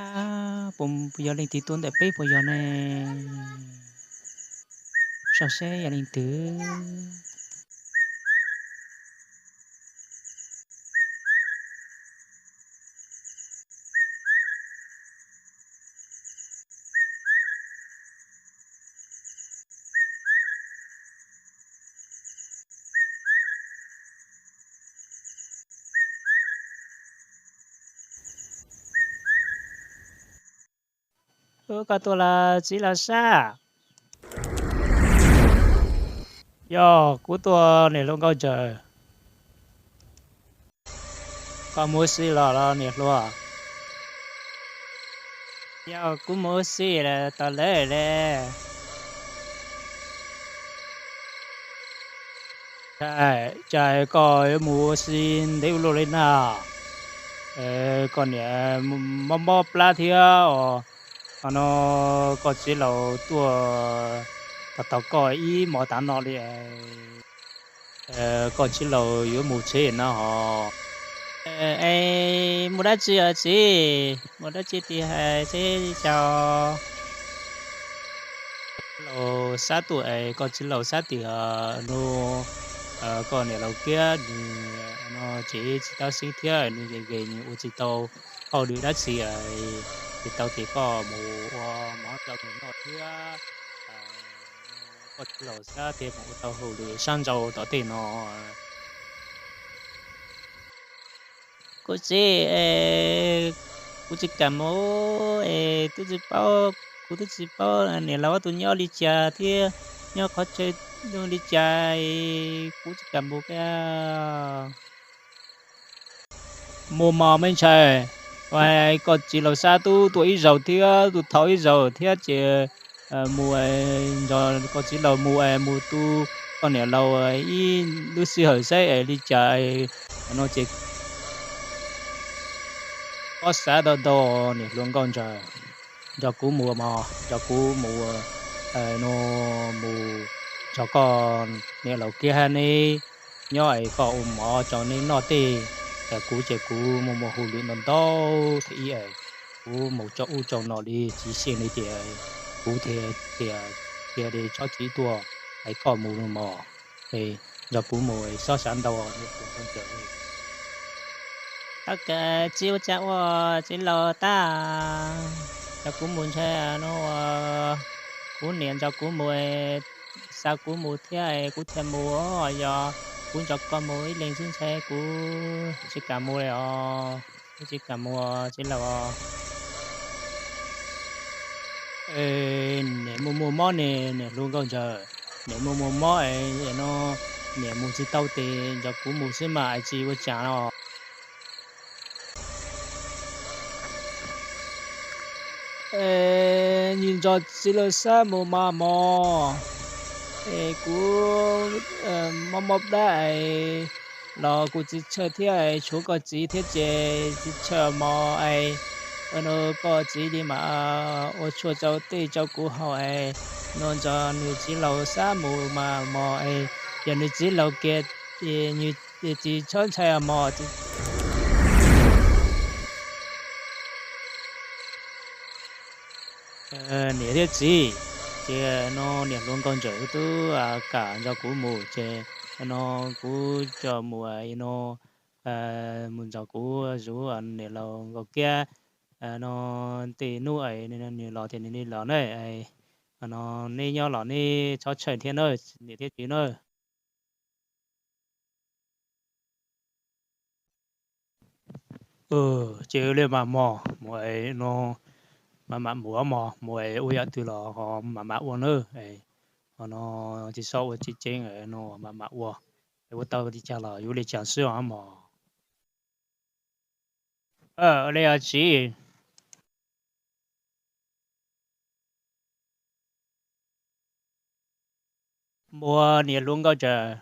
Puas yog leej twg tuaj ntawm peb puas yog ne? Saib seb yog leej twg. Koj tuaj los txiv los sab? Yog kuv tuaj niam hluas nkauj ntsaws. Koj mus ua si los los niam hluas? Yog kuv mus ua si lawm tas lawm le. Cas koj yuav mus ua si ntev ua luaj li na? Koj niam mob mob plab thiab os. Ho no koj txiv laus tuaj tos tos koj ib hmos tav no li. Koj txiv laus yuav mus tsev no hos. Es mus dab tsi os txiv? Mus dab tsi tim hais seb li cas? Laus sab tuaj es koj txiv laus sab tim no. Koj niam laus kiab nws no tsev tsis tab xeeb thiab nws nkees nkees nws ua tsis tau hauj lwm dab tsi, tsis tau ces koj mus ua mov rau nws noj thiab. Koj txiv laus sab thiaj mus ua tau hauj lwm sab nraud tom tej no. Kuv txiv, kuv tsis kam mus es twb tsis paub, kuv twb tsis paub niam laus ob tug nyob li cas thiab nyob qhov chaw li cas, kuv tsis kam mus kiag. Mus mos me ntxhais, koj txiv laus sab tub tuaj ib zaug thiab, tuaj thau ib zaug thiab ces mus, koj txiv laus mus es mus tu koj niam laus ib lub sij hawm saib es li cas no ces. Koj xav tau tau niam hluas nkauj ntsaws, nrog kuv mus mog, nrog kuv mus no, mus nrog koj niam laus kiab hab neb nyob es koj ua mov rau neb noj tej. Kuv ces kuv mus mus hauj lwm ntau ntau thiab ib es kuv mus rau ub rau no li tsis xyeej li tias kuv thiaj tias tias li tsob txiv tuaj es koj mus mog. Es nrog kuv mus, xob xav ntau niam hluas nkauj ntsaws. Tab kav txiv ua cas ua txiv laus tab, nrog kuv mus ntshai no, kuv niam nrog kuv mus, xa kuv mus thiab kuv thiaj mus, yog kuv nrog koj mus ib leeg xwb ntshai kuv tsis kam mus li os, kuv tsis kam mus txiv laus. Niam muaj muaj mob ne niam hluas nkauj ntsaws, niam muaj muaj mob no, niam mus tsis tau tes nrog kuv mus xwb mas es tsis ua cas os. Nws nrog txiv laus sab mus mas mog, es kuv mob mob plab es los kuv tsis tshawj thiab, tshuav koj txiv thiab ces tsis tshawj mog es. No koj txiv li mas ua tshuaj rau tej rau kuv haus es, no nrog nws txiv laus sab mus mas mog es, yog nws txiv laus kiag ces nws tsis txhob ntshai mog. Niam thiab txiv, ces no niam hluas nkauj ntsaws twb kam nrog kuv mus ces no kuv coj mus no, mus nrog kuv zuv niam laus nkauj kiab no, tej hnub es nws los ces nws li los na. No neb nyob los neb txhob tshawj thiab na, niam thiab txiv na. Ces li mas mog, mus es no mam mam mus mog, mus es ua yam twg los ho mam mam ua na. Ho no tsis txhob ua tsis ceeb no, mam mam ua, es ua tau li cas los yuav li cas xwb os mog. Li os txiv. Mus niam hluas nkauj ntsaws.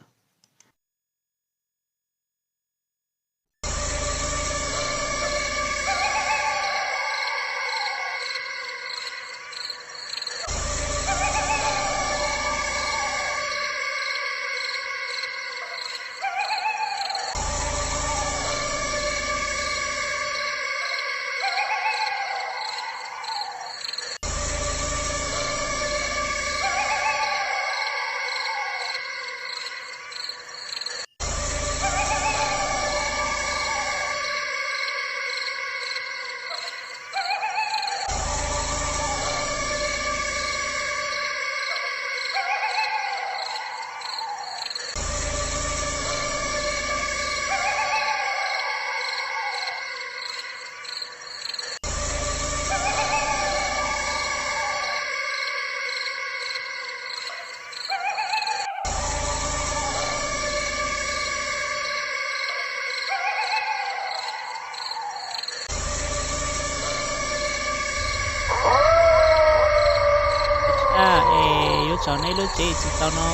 Tso neb lub tsev tsis tau no,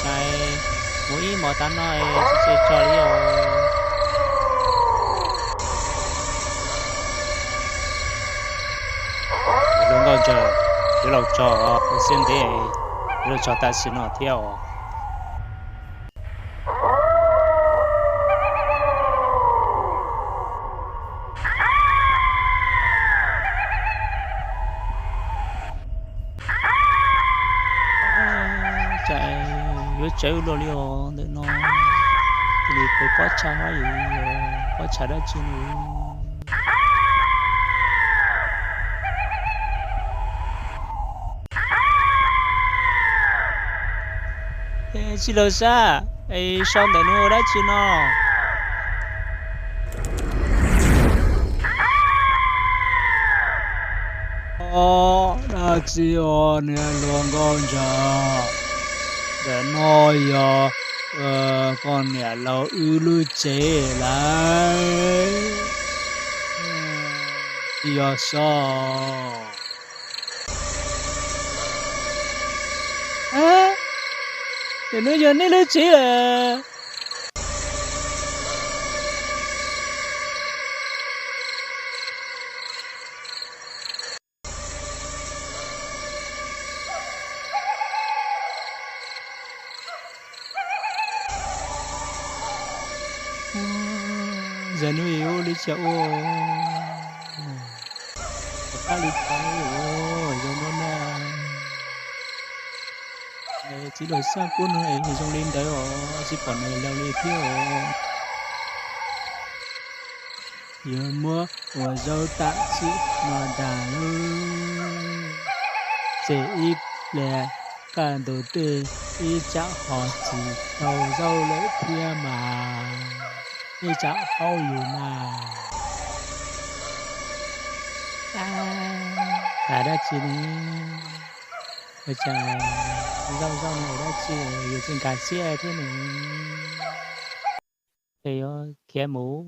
cas mus ib hmos tav no tsis tso li os. Hluas nkauj ntsaws, yuav los tso, xiab ntev, yuav los tso tam sim no thiab os. Cas yuav tsawv luaj li os ntawm no, cia li pw pob tsha hab, pob tsha dab tsi no. Tsis laus sab, es sau ntawm no ua dab tsi no? Os, dab tsi os niag hluas nkauj ntsaws? Ntawm no yog koj niam laus wb lub tsev lawm. Tsis yog sab. Ntawm no yog nej lub tsev lawm. Zaj nuav ua li cas ua, pom qab li cas ua zoo no na. Txiv laus xab kub no es zoo li ntawd os, tsis pom nws laus li thiab os. Yuav muab ua zaub tam sim no tas lawm, ces ib pliag kaj ntug tej ib tsam ho tsis tau zaub lawm thiab mas, ib tsam paub yus mas. Has dab tsi ne? Ua cas zaub zaub no dab tsi yus tsis nkag siab thiab ne? Ces yuav khiav mus.